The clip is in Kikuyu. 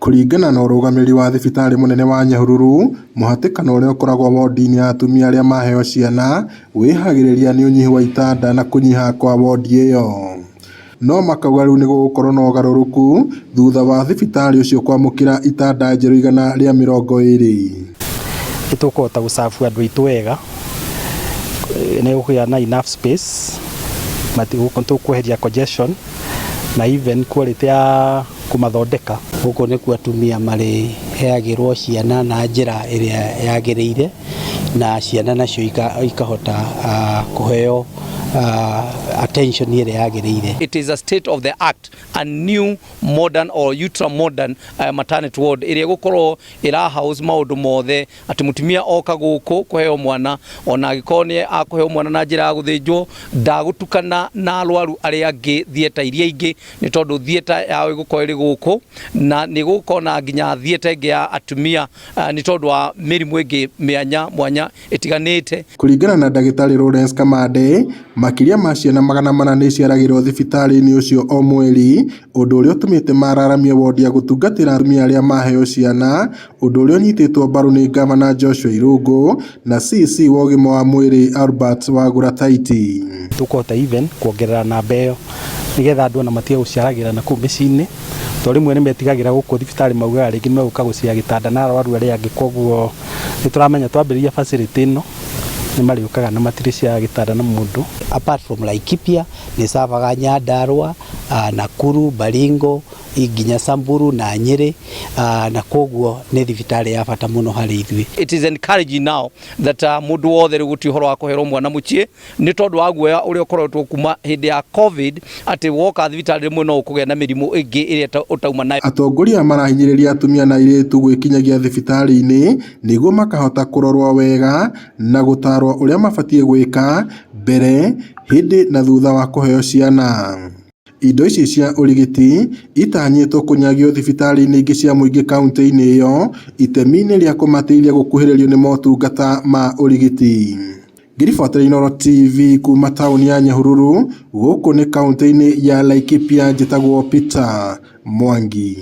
Kũringana na ũrũgamĩrĩri wa thibitarĩ mũnene wa Nyahururu, mũhatĩkano ũrĩa ũkoragwo wondi-inĩ ya atumia arĩa maheo ciana wĩhagĩrĩria nĩ ũnyihu wa itanda na kũnyiha kwa wondi ĩyo. No makauga rĩu nĩgũgũkorwo na ũgarũrũku thutha wa thibitarĩ ũcio kwamũkĩra itanda njerũ 120. Nĩ tũkũhota gũcabu andũ aitũ wega, nĩ gũkũgĩa na enough space, tũkweheria congestion na even quality ya kũmathondeka. Gũkũ nĩkuo atumia marĩheagĩrwo ciana na njĩra ĩrĩa yagĩrĩire, na ciana nacio ikahota kũheo attention ĩrĩa yagĩrĩire. It is a state of the art, a new modern or ultra modern maternity ward ĩrĩa ĩgũkorwo ĩra house maũndũ mothe, atĩ mũtumia oka gũkũ kũheo mwana, ona angĩkorwo nĩ akũheo mwana na njĩra ya gũthĩnjwo, ndagũtukana na arwaru arĩa angĩ theatre iria ingĩ, nĩ tondũ theatre yao ĩgũkorwo ĩrĩ gũkũ, na nĩ gũgũkorwo na nginya theatre ĩngĩ ya atumia nĩ tondũ wa mĩrimũ ĩngĩ mĩanya mwanya ĩtiganĩte. Kũringana na ndagĩtarĩ Lawrence Kamande, makĩria ma ciana 400 nĩ iciaragĩrwo thibitarĩ-inĩ ũcio o mweri, ũndũ ũrĩa ũtũmĩte mararamie wondi ya gũtungatĩra atumia arĩa maheo ciana, ũndũ ũrĩa ũnyitĩtwo mbaru nĩ Ngavana Joshua Irũngũ na CC wa ũgima wa mwĩrĩ Albert Wagura Taiti. Tũkũhota even kuongerera namba ĩyo nĩgetha andũ ona matige gũciaragĩra na kũu mĩciĩ-inĩ, tondũ rĩmwe nĩ metigagĩra gũkũ thibitarĩ, maugaga rĩngĩ nĩ megũka gũciara gĩtanda na arwaru arĩa angĩ. Koguo nĩ tũramenya twambĩrĩria facility ĩno nĩ marĩũkaga na matirĩciaraga gĩtanda na mũndũ. Apart from Laikipia, nĩ savaga Nyandarua, Nakuru, Baringo, nginya Samburu na Nyeri, na koguo nĩ thibitarĩ ya bata mũno harĩ ithuĩ. It is encouraging now that mũndũ wothe rĩu gũtirĩ ũhoro wa kũherwo mwana mũciĩ, nĩ tondũ wa guoya ũrĩa ũkoretwo kuma hĩndĩ ya COVID, atĩ woka thibitarĩ rĩmwe no ũkũgĩa na mĩrimũ ĩngĩ ĩrĩa ũtauma nayo. Atongoria marahinyĩrĩria atumia na airĩtu gwĩkinyagia thibitarĩ-inĩ nĩguo makahota kũrorwo wega na gũtarwo ũrĩa mabatiĩ gwĩka mbere, hĩndĩ na thutha wa kũheo ciana. Indo ici cia ũrigiti itanyĩtwo kũnyagio thibitarĩ-inĩ ingĩ cia mũingĩ kaunti-inĩ ĩyo, itemi-inĩ rĩa kũmateithia gũkuhĩrĩrio nĩ motungata ma ũrigiti. Ngĩribotera Inooro TV kuma taũni ya Nyahururu, gũkũ nĩ kaunti-inĩ ya Laikipia, njĩtagwo Peter Mwangi.